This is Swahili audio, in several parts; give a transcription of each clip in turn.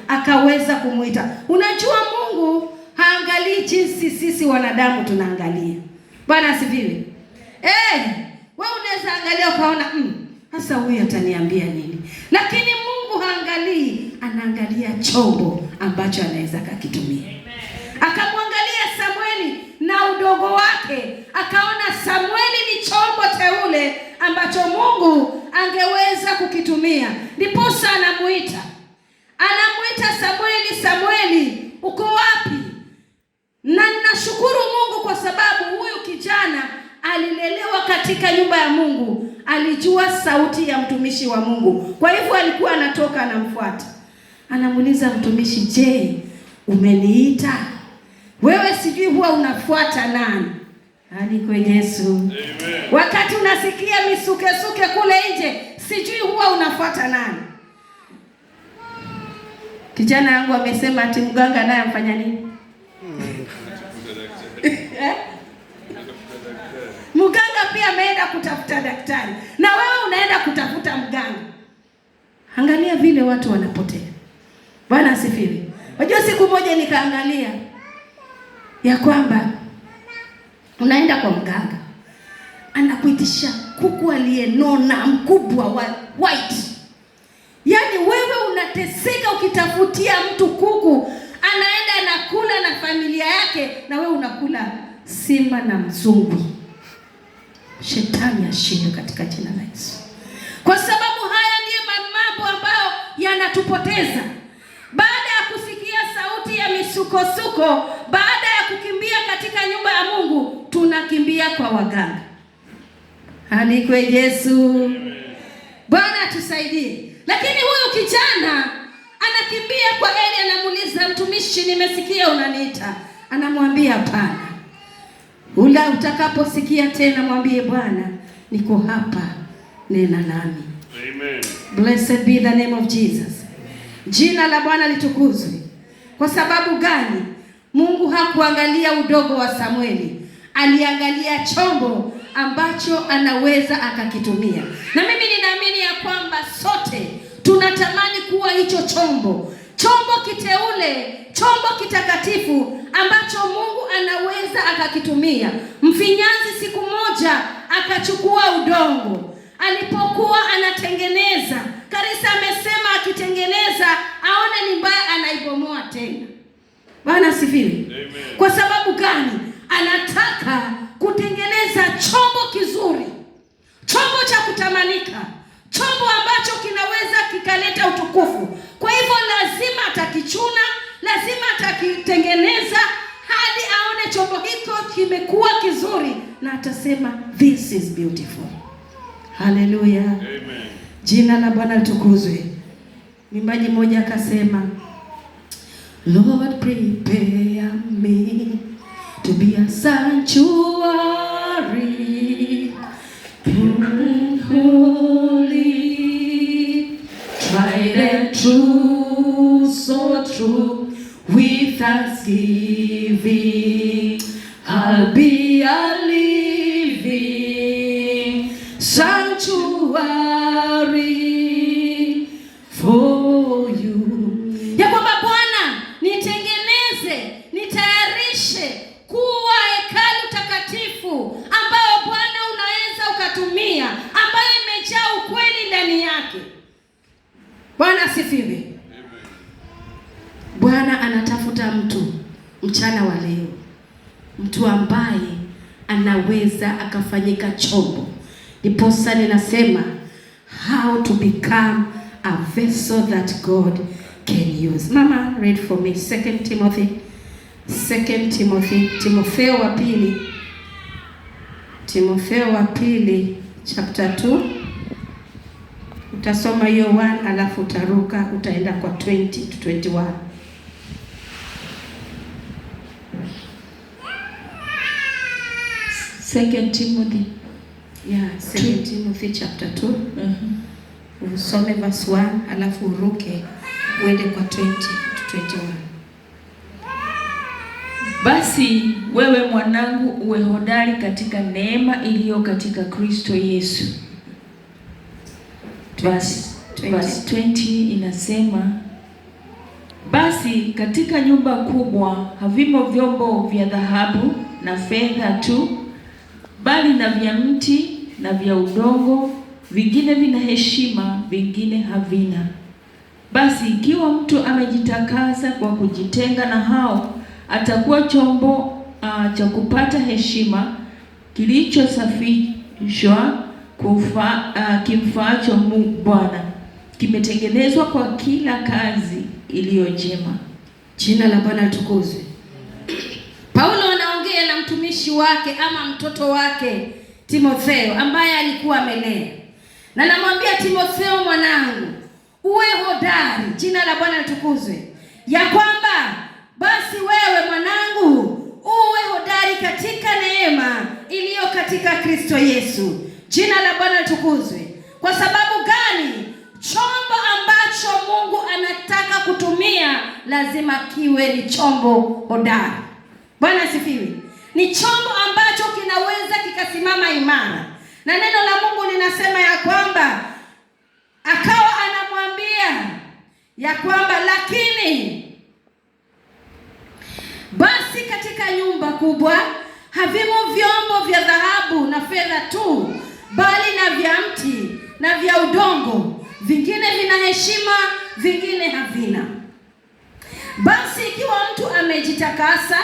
Akaweza kumuita. Unajua Mungu haangalii jinsi sisi wanadamu tunaangalia. Bwana asifiwe. Wewe unaweza angalia ukaona, sasa huyu ataniambia nini? Lakini Mungu haangalii, anaangalia chombo ambacho anaweza akakitumia. Akamwangalia Samueli na udogo wake, akaona Samueli ni chombo teule ambacho Mungu angeweza kukitumia. Ndiposa anamuita. Anamuita Samueli, Samueli, uko wapi? Na ninashukuru Mungu kwa sababu huyu kijana alilelewa katika nyumba ya Mungu, alijua sauti ya mtumishi wa Mungu. Kwa hivyo alikuwa anatoka anamfuata. Anamuuliza mtumishi, "Je, umeniita? Wewe sijui huwa unafuata nani?" Hadi kwa Yesu. Amen. Wakati unasikia misukesuke kule nje, sijui huwa unafuata nani? Kijana yangu amesema ati mganga naye amfanya nini? Eh? Mganga pia ameenda kutafuta daktari, na wewe unaenda kutafuta mganga. Angalia vile watu wanapotea. Bwana asifiwe. Unajua siku moja nikaangalia ya kwamba unaenda kwa mganga, anakuitisha kuku aliyenona mkubwa wa white. Yaani wewe unateseka ukitafutia mtu kuku, anaenda anakula na familia yake, na wewe unakula sima na mzungu. Shetani ashindwe katika jina la Yesu. Kwa sababu haya ndiyo mambo ambayo yanatupoteza. Baada ya kusikia sauti ya misukosuko, baada ya kukimbia katika nyumba ya Mungu, tunakimbia kwa waganga. Alikwe Yesu. Bwana atusaidie. Lakini huyu kijana anakimbia kwa Eli, anamuuliza mtumishi, nimesikia unaniita. Anamwambia hapana. Ula utakaposikia tena mwambie Bwana, niko hapa, nena nami. Amen. Blessed be the name of Jesus. Jina la Bwana litukuzwe. Kwa sababu gani? Mungu hakuangalia udogo wa Samueli, aliangalia chombo ambacho anaweza akakitumia. Na mimi ninaamini ya kwamba sote tunatamani kuwa hicho chombo, chombo kiteule, chombo kitakatifu ambacho Mungu anaweza akakitumia. Mfinyanzi siku moja akachukua udongo alipokuwa anatengeneza. Karisa amesema akitengeneza aone ni mbaya, anaibomoa tena. Bwana asifiwe. Amen. Kwa sababu gani? Anataka kutengeneza chombo kizuri, chombo cha kutamanika, chombo ambacho kinaweza kikaleta utukufu. Kwa hivyo lazima atakichuna, lazima atakitengeneza hadi aone chombo hicho kimekuwa kizuri, na atasema this is beautiful. Haleluya. Amen. Jina la Bwana litukuzwe. Mwimbaji mmoja akasema, Lord prepare me to be a sanctuary, pure and holy, tried and true, so true, with thanksgiving, I'll be a living sanctuary for you. Ya kwamba Bwana nitengeneze, nitayarishe kuwa hekalu takatifu ambayo Bwana unaweza ukatumia, ambayo imejaa ukweli ndani yake. Bwana asifiwe. Bwana anatafuta mtu mchana wa leo, mtu ambaye anaweza akafanyika chombo. Ndiposa ninasema how to become a vessel that God can use. Mama, read for me 2 Timothy, 2 Timothy, Timotheo wa pili, Timotheo wa pili chapter 2. Utasoma hiyo 1 alafu utaruka utaenda kwa 20 to 21. 2 Timothy. Yeah, 2 Timothy chapter 2. Usome verse 1 alafu uruke uende kwa 20 to 21. Basi wewe mwanangu uwe hodari katika neema iliyo katika Kristo Yesu. Verse 20 inasema, Basi katika nyumba kubwa havimo vyombo vya dhahabu na fedha tu, bali na vya mti na vya udongo, vingine vina heshima, vingine havina. Basi ikiwa mtu amejitakasa kwa kujitenga na hao, atakuwa chombo cha kupata heshima, kilichosafishwa kimfaacho Bwana, kimetengenezwa kwa kila kazi iliyo njema. Jina la Bwana litukuzwe. Paulo anaongea na mtumishi wake ama mtoto wake Timotheo ambaye alikuwa amelea, na namwambia Timotheo, mwanangu, uwe hodari. Jina la Bwana litukuzwe, ya kwamba basi wewe mwanangu uwe hodari katika neema iliyo katika Kristo Yesu. Jina la Bwana litukuzwe. Kwa sababu gani? Chombo ambacho Mungu anataka kutumia lazima kiwe ni chombo hodari. Bwana asifiwe. Ni chombo ambacho kinaweza kikasimama imara, na neno la Mungu linasema ya kwamba akawa anamwambia ya kwamba lakini basi katika nyumba kubwa havimo vyombo vya dhahabu na fedha tu, bali na vya mti na vya udongo, vingine vina heshima, vingine havina. Basi ikiwa mtu amejitakasa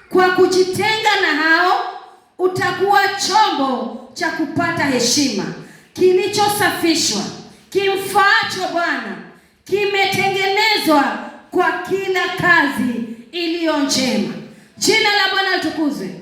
kwa kujitenga na hao, utakuwa chombo cha kupata heshima, kilichosafishwa, kimfaacho Bwana, kimetengenezwa kwa kila kazi iliyo njema. Jina la Bwana litukuzwe.